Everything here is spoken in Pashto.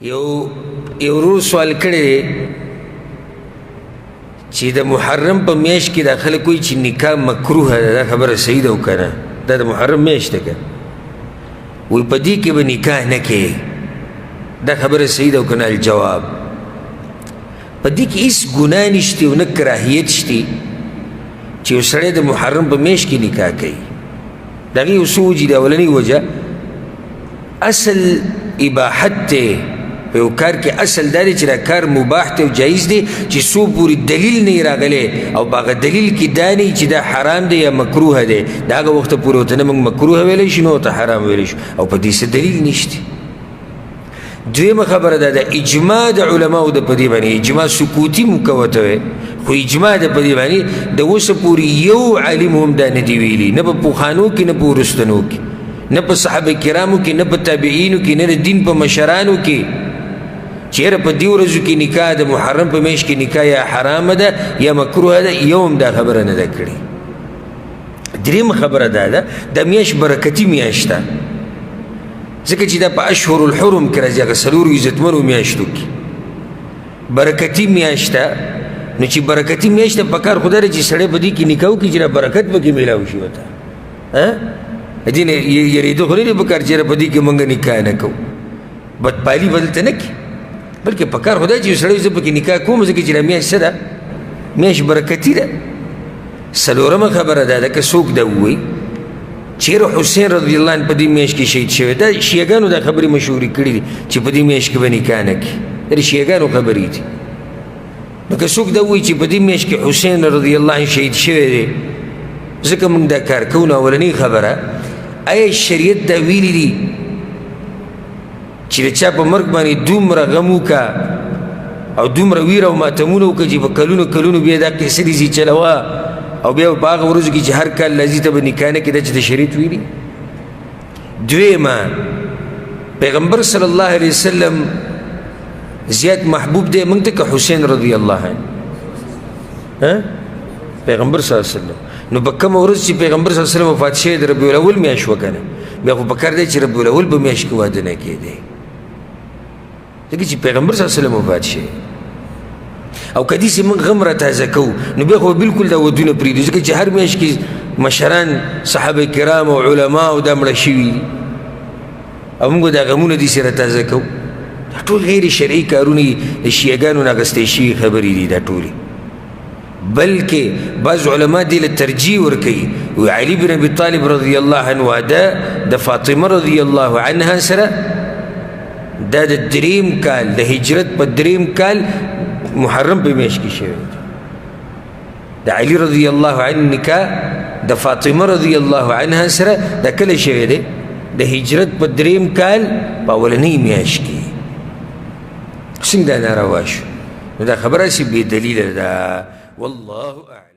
یو یو ورور سوال کړی دی چې د محرم په میاشت کې دا خلک وایي چې نکاح مکروه ده، دا خبره صحیح ده او که نه؟ دا د محرم میاشت ده که نه؟ وایي په دې کې به نکاح نه کوې، دا خبره صحیح ده او که نه؟ الجواب، په دې کې هېڅ ګناه نشته او نه کراهیت شته چې یو سړی د محرم په میاشت کې نکاح کوي. د هغې یو څو وجې دي. اولنۍ وجه اصل اباحت دی، په یو کار کې اصل دا دی چې دا کار مباح دی او جایز دی چې څو پورې دلیل نه راغلی او په هغه دلیل کې دا نه چې دا حرام دی یا مکروه دی، د هغه وخته پورې ورته نه موږ مکروه ویلی شو نه ورته حرام ویلی شو، او په دې څه دلیل نشته. دویمه خبره دا ده، اجماع د علماو د په دې باندې، اجماع سکوتي موږ ورته وایي، خو اجماع د په دې باندې د اوسه پورې یو عالم هم دا نه دی ویلي، نه په پخوانو کې نه په وروستنو کې، نه په صحابه کرامو کې، نه په تابعینو کې، نه د دین په مشرانو کې، چې یاره په دې ورځو کې نکاح د محرم په میاشت کې نکاح یا حرامه ده یا مکروه ده، یو هم دا خبره نه ده کړې. دریم خبره دا ده، دا میاشت برکتي میاشت ده، ځکه چې دا په اشهر الحرم کې راځي، هغه څلورو عزتمنو میاشتو کې برکتي میاشت ده. نو چې برکتي میاشت ده، پکار خو دا دی چې سړی په دې کې نکاح وکړي چې دا برکت پکې میلاو شي ورته. دې نه یېرېدو خو نه دی پکار چې یاره په دې کې موږ نکاح نه کوو، بدپالي به دلته نه کړي، بلکې پکار خو دا چې یو سړی زه پکې نکاح کوم ځکه چې دا میاشت څه ده، میاشت برکتي ده. څلورمه خبره دا ده که څوک دا ووایي چېرې حسین رضی الله عنه په دې میاشت کې شهید شوی، دا شیعهګانو دا خبرې مشهورې کړې دي چې په دې میاشت کې به نکاح نه کوي، دا د شیعهګانو خبرې دي. نو که څوک دا ووایي چې په دې میاشت کې حسین رضی الله عنه شهید شوی دی ځکه موږ دا کار کوو، نو اولنۍ خبره، آیا شریعت دا ویلي دي چې د چا په مرګ باندې دومره غم وکړه او دومره ویره او ماتمونه وکړه چې په کلونو کلونو بیا دا قصه دې ځي چلوه او بیا په هغه ورځو کې چې هر کال راځي ته به نکاح نه کوې، دا چې د شریعت ویلي؟ دویمه، پیغمبر صلی الله علیه وسلم زیات محبوب دی موږ ته که حسین رضی الله عنه؟ پیغمبر صلی الله علیه وسلم. نو په کومه ورځ چې پیغمبر صلی الله علیه وسلم وفات شوی د ربیع الاول میاشت وه که نه، بیا خو پکار دی چې ربیع الاول په میاشت کې واده نه کېدی، ځکه چې پیغمبر صلی الله علیه وسلم وفات شوی. او که داسې موږ غم را تازه کوو نو بیا خو بالکل دا ودونه پرېږدو، ځکه چې هر میاشت کې مشران صحابه کرام او علما او دا مړه شوي دي او موږ دا غمونه داسې را تازه کوو. دا ټول غیر شرعي کارونه دي، د شیعهګانو نه اخیستې شوي خبرې دي دا ټولې. بلکې بعض علما دې له ترجیح ورکوي، وایي علي بن ابي طالب رضی الله عنه واده د فاطمه رضی الله عنها سره دا د دریم کال د هجرت په دریم کال محرم په میاشت کې شوی دی. د علي رضی الله عنه نکاح د فاطمه رضی الله عنها سره دا کله شوی دی؟ د هجرت په دریم کال په اولنۍ میاشت کې. څنګه دا ناروا شو؟ نو دا خبره هسې بې دلیله ده. والله اعلم.